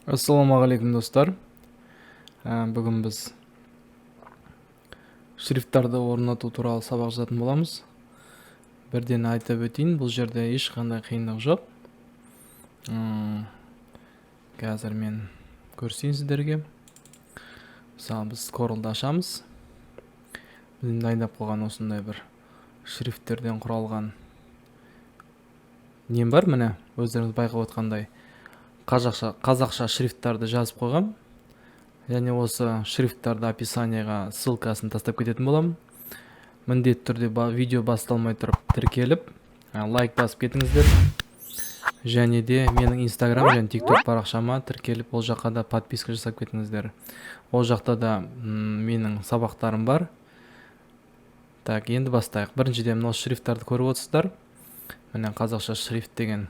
Ассалаумағалейкум, достар! Бүгін біз шрифттарды орнату туралы сабақ жазатын боламыз. Бірден айтып өтейін, бұл жерде ешқандай қиындық жоқ. Қазір мен көрсетейін сіздерге. Мысалы, біз Corel-ді ашамыз. Біздің дайындап қойған осындай бір шрифттерден құралған нем бар. Міне, өздеріңіз байқап отқандай, қазақша шрифттарды жазып қойғам және осы шрифттарды описание ға ссылка сын тастап кететін боламын. Міндетті түрде видео басталмай тұрып тіркеліп, лайк басып кетіңіздер және де менің Инстаграм және ТикТок парақшама тіркеліп, ол жаққа да подписка жасап кетіңіздер. Ол жақта да менің сабақтарым бар. Так, енді бастайық. Біріншіден, мынау шрифттарды көріп отырсыздар. Міне, қазақша шрифт деген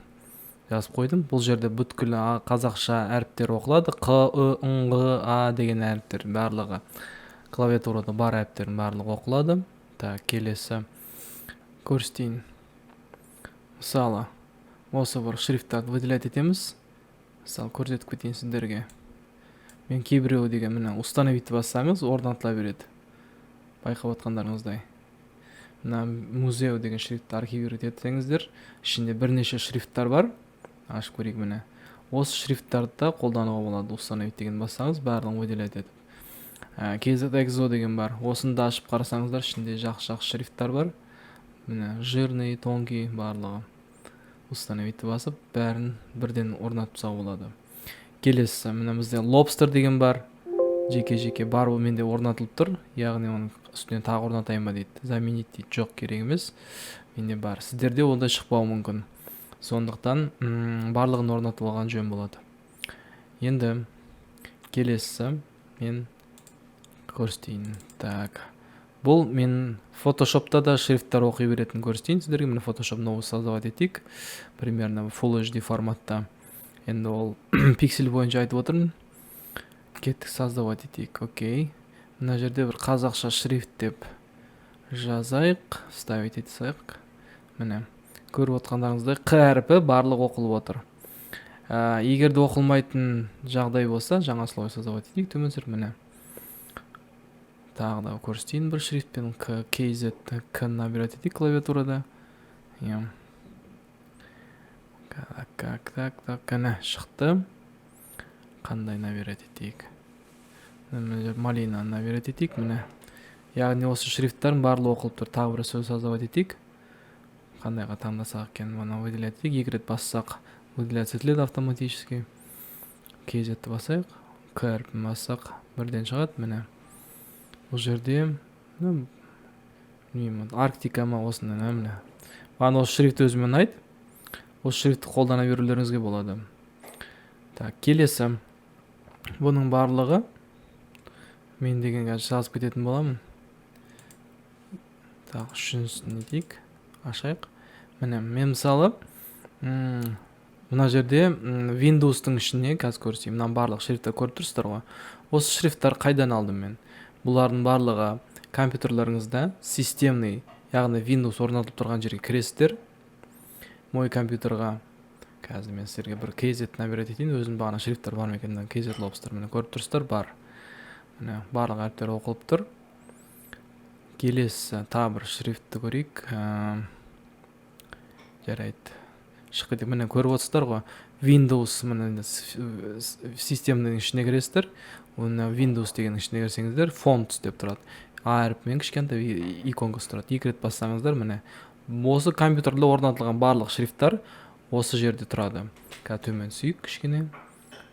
жазып қойдым. Бұл жерде бүткіл қазақша әріптер оқылады: қ, ы, ң, ғ, а деген әріптер барлығы, клавиатурада бар әріптердің барлығы оқылады. Так, келесі көрсетейін. Мысалы, осы бір шрифттарды выделять етеміз. Мысалы, көрсетіп кетейін сіздерге мен кейбіреуі деген. Міне, установить бассаңыз, орнатыла береді. Байқап отқандарыңыздай, мына музео деген шрифтті архивировать етсеңіздер, ішінде бірнеше шрифттар бар. Ашып көрейік. Міне, осы шрифттарды да қолдануға болады. Установить деген бассаңыз, барлығын выделять етіп. KZ Exo деген бар. Осыны да ашып қарасаңыздар, ішінде жақсы жақсы шрифттар бар. Міне, жирный, тонкий, барлығы. Установить басып, бәрін бірден орнатып тастауға болады. Келесі, міне, бізде Lobster деген бар. Жеке жеке бар, ол менде орнатылып тұр, яғни оның үстіне тағы орнатайын ба дейді, заменить дейді. Жоқ, керек емес, менде бар. Сіздерде ондай шықпауы мүмкін, сондықтан барлығын орнатып алған жөн болады. Енді келесі мен көрсетейін. Так, бұл мен Фотошопта да шрифттар оқи беретінін көрсетейін сіздерге. Міне, Фотошоп новый создавать етейік, примерно Full HD форматта. Енді ол пиксель бойынша айтып отырмын. Кеттік, создавать етейік. Окей, мына жерде бір қазақша шрифт деп жазайық, вставить ете салайық. Міне, көріп отқандарыңыздай, қ әрпі барлығы оқылып отыр. Егер де оқылмайтын жағдай болса, жаңа слой создавать етейік, төмен түсіріп. Міне, тағы да көрсетейін бір шрифтпен. К, KZ, к набирать етейік клавиатурада. Иә, так, так, так, так, кәне, шықты. Қандай набирать етейік? Мына малинаны набирать етейік. Міне, яғни осы шрифттардың барлығы оқылып тұр. Тағы бір сөз создавать етейік. Қандайға таңдасақ екен? Мына выделять етейік. Екі рет бассақ, выделяться етіледі автоматически. KZ басайық. К әрпін бассақ, бірден шығады. Міне, бұл жерде, ну, білмеймін, Арктика ма, осындай. Міне, маған осы шрифт өзіме ұнайды. Осы шрифтті қолдана берулеріңізге болады. Так, келесі, бұның барлығы мен деген қазір жазып кететін боламын. Так, үшіншісін не дейік, ашайық. Міне, мен, мысалы, мына жерде Windows'тың ішіне қазір көрсетейін. Мына барлық шрифттер көріп тұрсыздар ғой. Осы шрифттар қайдан алдым мен? Бұлардың барлығы компьютерлеріңізде системный, яғни Windows орнатылып тұрған жерге кіресіздер, мой компьютерға. Қазір мен сіздерге бір KZ набирать етейін. Өзім бағана шрифттер бар ма екен? KZ Lobster, міне, көріп тұрсыздар, бар. Міне, барлық әріптер оқылып тұр. Келесі тағы бір шрифтті көрейік. Жарайды, шығып кетейік. Міне, көріп отырсыздар ғой, Windows, міне, системный ішіне кіресіздер. Оны Windows дегеннің ішіне кірсеңіздер, Fonts деп тұрады. А әрпімен кішкентай иконкасы тұрады. Екі рет бассаңыздар, міне, осы компьютерде орнатылған барлық шрифттар осы жерде тұрады. Қазір төмен түсейік кішкене.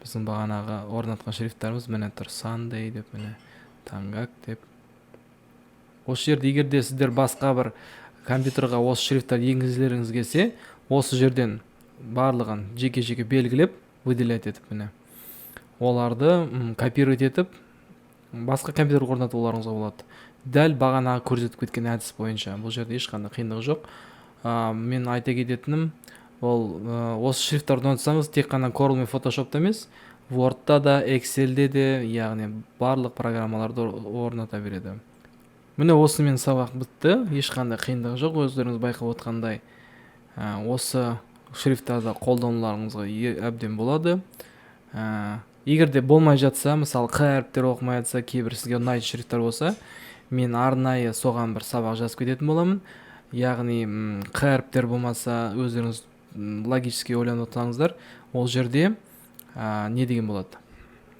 Біздің бағанағы орнатқан шрифттарымыз, міне, тұр: Sunday деп, міне, Тангак деп. Осы жерде егер де сіздер басқа бір компьютерға осы шрифттарды енгізгілеріңіз келсе, осы жерден барлығын жеке жеке белгілеп, выделять етіп, міне, оларды копировать етіп, басқа компьютерге орнатуларыңызға болады, дәл бағанағы көрсетіп кеткен әдіс бойынша. Бұл жерде ешқандай қиындық жоқ. Мен айта кететінім ол, осы шрифттарды орнатсаңыз, тек қана Corel мен Photoshopта емес, Wordта да, Excelде де, яғни барлық программаларды орната береді. Міне, осымен сабақ бітті. Ешқандай қиындығы жоқ. Өздеріңіз байқап отқандай, осы шрифттарды қолдануларыңызға әбден болады. Егер де болмай жатса, мысалы, қ әріптер оқымай жатса, кейбір сізге ұнайтын шрифттар болса, мен арнайы соған бір сабақ жазып кететін боламын. Яғни қ әріптер болмаса, өздеріңіз логически ойланып отырсаңыздар, ол жерде не деген болады,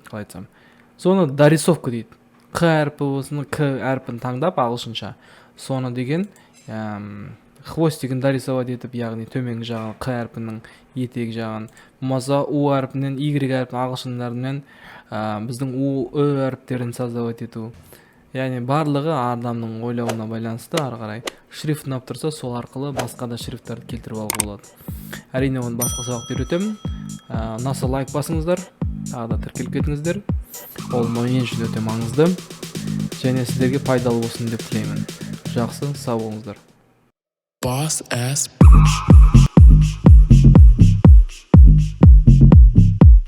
қалай айтсам, соны дорисовка дейді. Қ әрпі болсын, к әрпін таңдап, ағылшынша соны деген хвостигін дорисовать етіп, яғни төменгі жағын, қ әрпінің етек жағын, болмаса у әрпінен y әрпін, ағылшындармен біздің у, ү әріптерін создавать ету. Яғни барлығы адамның ойлауына байланысты. Ары қарай шрифт ұнап тұрса, сол арқылы басқа да шрифттарды келтіріп алуға болады. Әрине, оны басқа сабақта үйретемін. Ұнаса, лайк басыңыздар, тағы да тіркеліп кетіңіздер. Ол мен үшін өте маңызды және сіздерге пайдалы болсын деп тілеймін. Жақсы, сау болыңыздар. Boss ass bitch.